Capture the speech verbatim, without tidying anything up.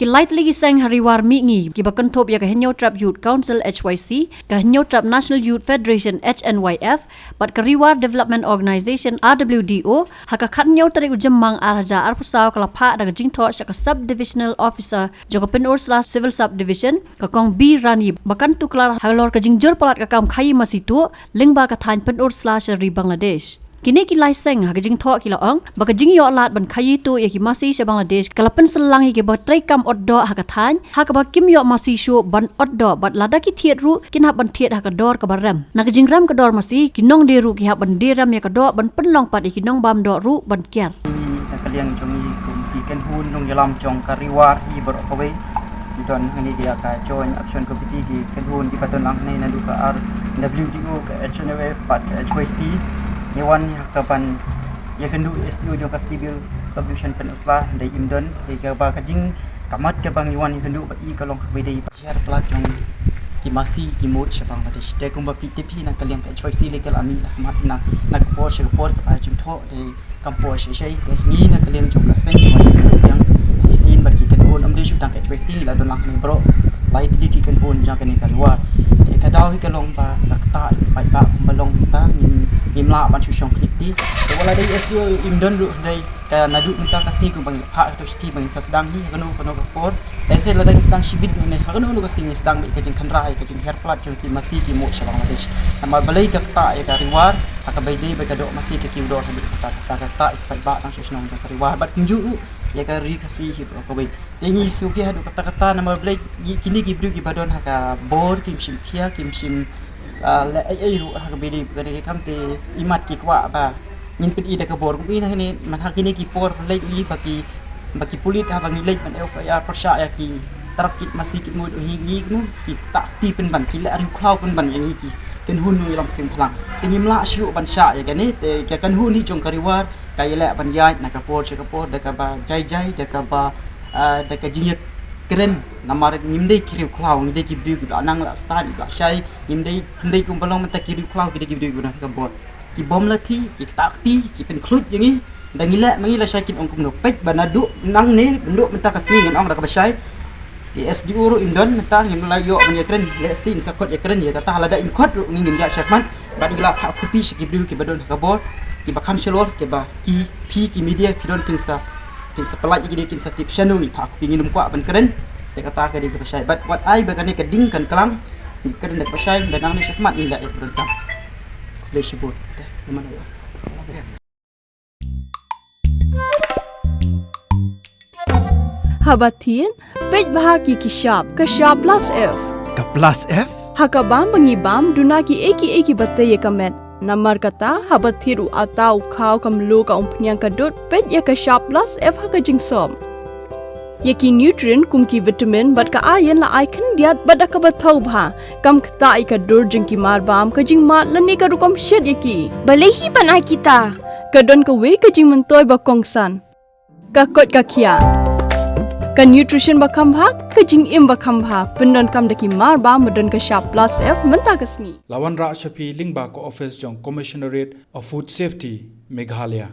Ki lai tylli ki seng ha Ri War Mihngi kiba kynthup ïa ka Hynñiewtrep Youth Council, H Y C, ka Hynñiewtrep National Youth Federation, H N Y F, bad ka Ri War Development Organization, R W D O, ha ka khathynñiew tarik u Jymmang ar hajar arphew saw ka la phah da ka jingthoh sha ka Sub Divisional Officer jong ka Pynursla Civil Sub Division, ka Kong B Rani, ba kan tuklar halor ka jingjur palat ka kam khaïi masi tuh lyngba ka thaiñ Pynursla sha ri Bangladesh. Kine ki lai seng ha ka jingthoh ki la ong ba ka jingïoh lad ban khaïi tuh ïa ki masi sha Bangladesh ka la pynsyllanglang ïa kiba trei kam ot doh ha ka thaiñ, ha kaba kim ïoh masi shuh ban ot doh, bad lada ki thied ruh kin hap ban thied ha ka dor kaba rem. Na ka jingrem ka dor masi, ki nongdie ruh ki hap ban die rem ïa ka doh ban pynlong pat ïa ki nongbam doh ruh ban kiar. Ngi na ka liang jong ngi kum ki kynhun nongïalam jong ka Ri War hi baroh kawei, ngi don hangne ïa ka Joint Action Committee, ki kynhun kiba don lang hangne naduh ka R W D O, ka H N Y F bad ka H Y C. Ngi wan ha ka ban ïakynduh S D O jong ka Civil Subdivision Pynursla, Dei Imdon, ïa kaba ka jingkhmat kaba ngi wan ïakynduh bad i ka long kaba dei hiar palat jong ki masi ki mut sha Bangladesh. Te kumba phi tip hi, na ka liang ka H Y C Legal Army, na ka mat na, na ka por sha ka por kaba jingthoh dei kam poi shisha. Te ngi na ka liang jong ka seng, ngi wan ïakynduh biang shisien bad ki kynhun, ym dei shuh tang ka H Y C, la don lang hangne baroh lai tylli ki kynhun jong kane ka Ri War. Te ka daw hi ka long ba ka ktah paidbah kumba long mynta, ngim, ngim lah ban shu shong khlieh kti. Te wat la dei S D O Imdon ruh, hynrei ka naduh mynta ka sngi kumba ngi la phah kato ka shithi ba ngin sa sdang hi ha kano kano ka por. Lehse lada ngin sdang shibit ne ha kano kano ka sngi, ngin sdang beit ka jingkhynra ïa ka jinghiar palat jong ki masi ki mut sha Bangladesh. Namar balei ka ktah ïa ka Ri War, ha kaba ïadei bad ka doh masi ka kiew dor haduh katta katta, ka ktah ïa ka paidbah tang sha shnong jong ka Ri War bad kumjuh ruh ïa ka Ri Khasi hi baroh kawei. Te ngi sngewkhia haduh katta katta namar balei ki, kine ki briew kiba don ha ka bor kim shim khia, kim shim, ah, leh ei ei ruh ha kaba ïadei bad kane ka kam. Te imat ki kwah ba ngin pyni da ka bor. Kum i na hangne, man ha kine ki por leit ngi ba ki, ba ki pulit haba ngi leit ban F I R pyrshah ïa ki truck kit masi kit mut, hi ngi kumno, ki ktah kti pynban, ki leh riewkhlaw pynban ïa ngi ki kynhun nongïalam seng bhalang. Te ngim lah shuh ban shah ïa kane. Te ka kynhun hi jong ka Ri War ka ïaleh ban ïaid na ka por sha ka por da kaba jai jai, da kaba, ah, da ka jingïakren. Namar ngim dei ki riewkhlaw, ngi dei ki briew kiba la nang la stad, kiba la shai, ngim dei, ngim dei kumba long mynta ki riewkhlaw, ki dei ki briew kiba don ka bor. Ki bym la thik, ki ktah kti, ki pynkhluit ïa ngi. Da ngi leh ma ngi lashai kin ong kumno. Peit ba naduh nangne, naduh mynta ka sngi ngan ong da kaba shai, ki S D O ruh im don mynta, ngim lah ïoh ban ïakren. Lehse ngin sa khot ïakren ïa kata, lada im khot ruh ngi ngin ïaid shakhmat. Bad ngi la phah copy sha ki briew kiba don ha ka bor, kiba kham shalor, kiba ki, phi ki media phi don, phin sa, phin sa pynlait ïa kine kin sa tip shano ngi phah copy. Ngim kwah ban kren. Te kata ka dei kaba shai. Bad wat ai ba kane ka ding kan klang, ngi kren da kaba shai, ba nangne shakhmat ngin ïaid ïa kaba donkam. Khublei shibun. Te, namar ïa. Haba thied, peit bha ki, ki shap, ka shap plus F. Ka plus F? Ha ka bam ba ngi bam, duna kiei kiei kiba tei ïa ka met. Namar kata, haba thied u atta, u khaw, ka mluh, ka umphniang, ka dud, peit ïa ka shap plus F ha ka jingsop. Ïa ki nutrient kum ki vitamin bad ka iron la ai khyndiat bad da kaba thaw bha. Kam ktah ïa ka dur jong ki mar bam, ka jingmad lane ka rukom shet ïa ki. Balei hi ban ai kita? Ka don kawei ka jingmyntoi ba kongsan. Ka koit ka khiah. Ka nutrition ba kham bha, ka jingim ba kham bha. Pyndonkam da ki mar bam ba don ka shap plus F mynta ka sngi. La wanrah sha phi lyngba ka office jong Commissionerate of Food Safety, Meghalaya.